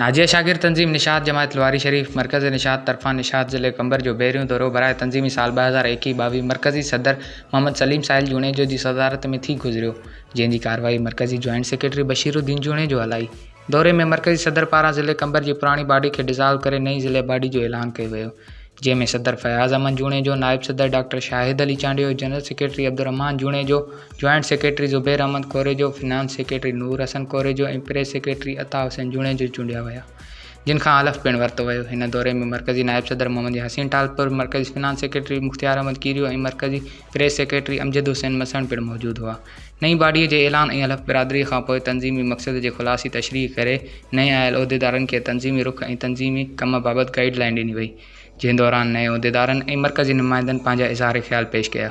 ناجيه شاگرد تنظيم نشاط جماعت لواري شريف مرڪز نشاط طرفان نشاط ضلعي قمبر جو پهريون دورو برائي تنظيمي سال 2021 22 مرڪزي صدر محمد سليم ساحل جوڻيجو جي صدارت ۾ ٿي گذريو جنهن جي ڪارروائي مرڪزي جوائنٽ سيڪريٽري بشير الدين جوڻيجو هلائي. دوري ۾ مرڪزي صدر پاران ضلعي قمبر جي پراڻي باڊي کي ڊزالو ڪري نئين ضلعي باڊي جو اعلان ڪيو ويو جنهن ۾ صدر فياض احمد جوڻيجو، نائب صدر doctor Shahid Ali Chandio, general secretary Abdulrahman Junejo, joint secretary Zubair Ahmed Korejo, finance secretary Noor Hassan Korejo ۽ press secretary Ata Hussain Junejo چونڊيا ويا، جن کان حلف پڻ ورتو ويو. هن دوري ۾ مرڪزي نائب صدر محمد ياسين ٽالپر، مرڪزي فنانس سيڪريٽري مختيار احمد ڪيريو ۽ مرڪزي پريس سيڪريٽري امجد حسين مسڻ پڻ موجود هئا. نئين باڊيء جي اعلان ۽ حلف برادريء کان پوء تنظيمي مقصد جي خلاصي تشريح ڪري نئين آيل عهديدارن کي تنظيمي رخ ۽ تنظيمي ڪم بابت گائيڊ لائين ڏني وئي، جنهن دوران نئين عهديدارن ۽ مرڪزي نمائندن پنهنجا اظهار خيال پيش ڪيا.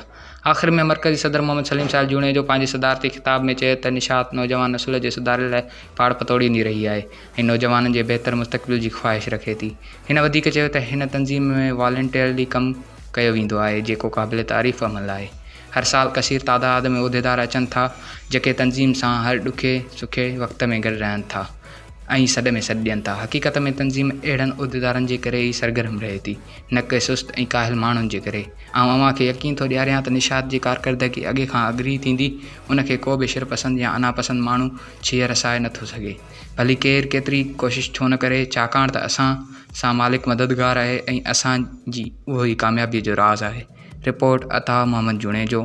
آخر ۾ مرڪزي صدر محمد سليم ساحل جوڻيجو پنهنجي صدارتي خطاب ۾ چيو ته نشاط نوجوان نسل جي سڌاري لاء پاڙ پتوڙيندي رهي آهي ۽ نوجوانن جي بهتر مستقبل جي خواهش رکي ٿي. هن وڌيڪ چيو ته هن تنظيم ۾ والنٽيئرلي ڪم ڪيو ويندو آهي، جيڪو قابل تعريف عمل آهي. هر سال ڪثير تعداد ۾ عهديدار اچن ٿا، جيڪي تنظيم سان هر ڏکي سکي وقت ۾ گڏ رهن ٿا ۽ سڏ ۾ سڏ ڏين ٿا. حقيقت ۾ تنظيم اهڙن عهديدارن جي ڪري ئي سرگرم رهي ٿي، نه ڪي سست ۽ ڪاهل ماڻهن جي ڪري. آئون اوهان کي يقين ٿو ڏياريان ته نشاط جي ڪارڪردگي اڳي کان اڳري ٿيندي، ان کي ڪو به شرپسند يا انا پسند ماڻهو ڇيهه رسائي نه ٿو سگهي. ڀلي ڪير ڪيتري ڪوشش ڇو نه ڪري، ڇاڪاڻ ته اسان سان مالڪ مددگار آهي ۽ اسان جي اهو ئي ڪاميابيء جو راز آهي. رپورٽ، عطا محمد جوڻيجو.